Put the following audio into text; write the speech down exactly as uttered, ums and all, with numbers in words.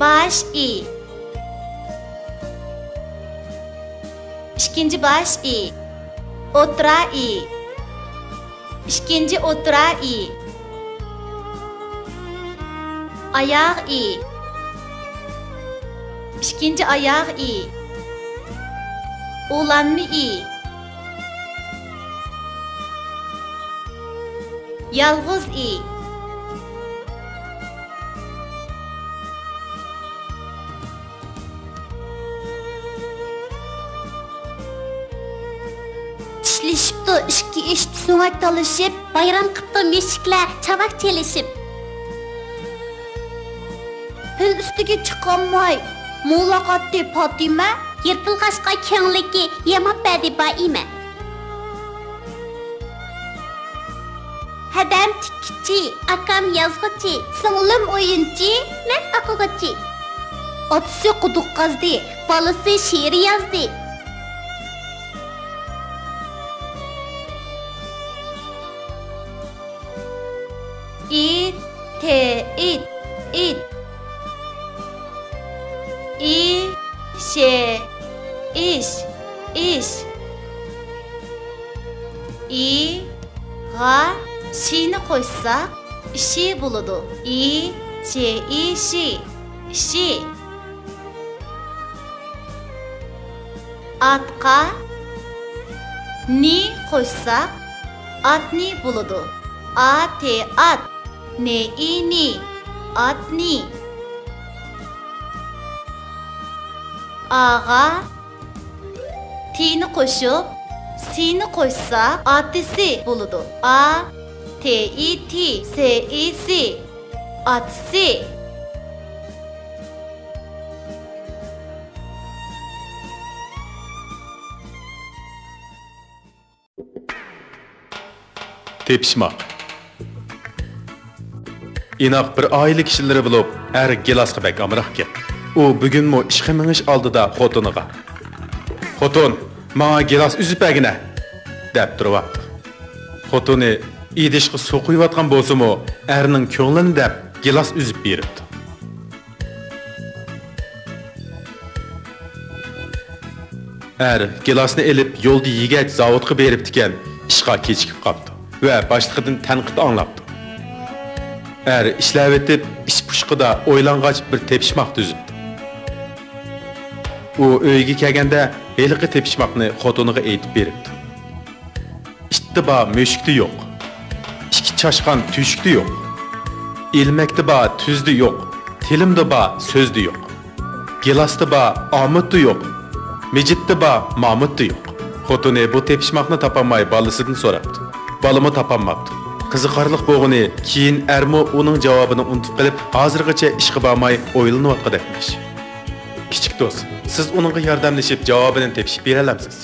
باش ئى. ئىككىنچى باش ئى. ئوتتۇرا ئى. ئىككىنچى ئوتتۇرا ئى. ئاياغ ئى. ئىككىنچى ئاياغ ئى. ئۇلانما ئى. يالغۇز ئى. چىشلىشىپتۇ ئىككى ئىت سۆڭەك تالىشىپ. بايرام قىپتۇ مۈشۈكلەر چاۋاك چېلىشىپ. پىل ئۈستىگە چىقالماي مولاق ئاتتى پاتىمە. يىرتىلغاچقا كۆڭلىكى ياماپ بەردى بائىمە. ھەدەم تىككۈچى، ئاكام يازغۇچى، سىڭلىم ئويۇنچى، مەن ئوقۇغۇچى. ئاتىسى قۇدۇق قازدى، بالىسى شېئىر يازدى. ئى، تې، ئىت، ئىت. ئى، شې، ئىش، ئىش. ئى، غا، شىنى قوشساق، ئىشى بولىدۇ. ئى، شې، ئى، شى، ئىشى. ئاتقا نى قوشساق، ئاتنى بولىدۇ. ئا، تې، ئات. نې، ئى، نى. ئاتنى. ئاغا تىنى قوشۇپ، سىنى قوشساق، ئاتىسى بولىدۇ. ئا، تې، ئى، تى، سې، ئى، سى. ئاتىسى. تېپىشماق. ئىناق بىر ئائىلە كىشىلىرى بولۇپ، ئەر گىلاسقا بەك ئامراقكەن. ئۇ بۈگۈنمۇ ئىشقا مېڭىش ئالدىدا خوتۇنىغا، «خوتۇن، ماڭا گىلاس ئۈزۈپ بەرگىنە!» دەپ تۇرۇۋاپتۇ. خوتۇنى ئىدىشقا سۇ قۇيۇۋاتقان بولسىمۇ، ئەرنىڭ كۆڭلىنى دەپ گىلاس ئۈزۈپ بېرىپتۇ. ئەر گىلاسنى ئېلىپ يولدا يېگەچ زاۋۇتقا بېرىپتىكەن، ئىشقا كېچىكىپ قاپتۇ ۋە باشلىقىدىن تەنقىد ئاڭلاپتۇ. ئەر ئىشلەۋېتىپ، ئىش پۇشقىدا ئويلانغاچ بىر تېپىشماق تۈزۈپتۇ. ئۇ ئۆيىگە كەلگەندە ھېلىقى تېپىشماقنى خوتۇنىغا ئېيتىپ بېرىپتۇ. ئىتتا بار مۈشۈكتە يوق. ئىككى چاشقان تۆشۈكتە يوق. ئىلمەكتە بار تۈزدە يوق. تىلىمدا بار سۆزدە يوق. گىلاستا بار ئامۇتتا يوق. مىجىتتا بار مامۇتتا يوق. خوتۇنى بۇ تېپىشماقنى تاپالماي بالىسىدىن سوراپتۇ. بالىمۇ تاپالماپتۇ. قىزىقارلىق بولغىنى، كېيىن ئەرمۇ ئۇنىڭ جاۋابىنى ئۇنتۇپ قېلىپ، ھازىرغىچە ئىشقا بارماي ئويلىنىۋاتقۇدەكمىش. كىچىك دوست، سىز ئۇنىڭغا ياردەملىشىپ جاۋابىنى تېپىشىپ بېرەلەمسىز؟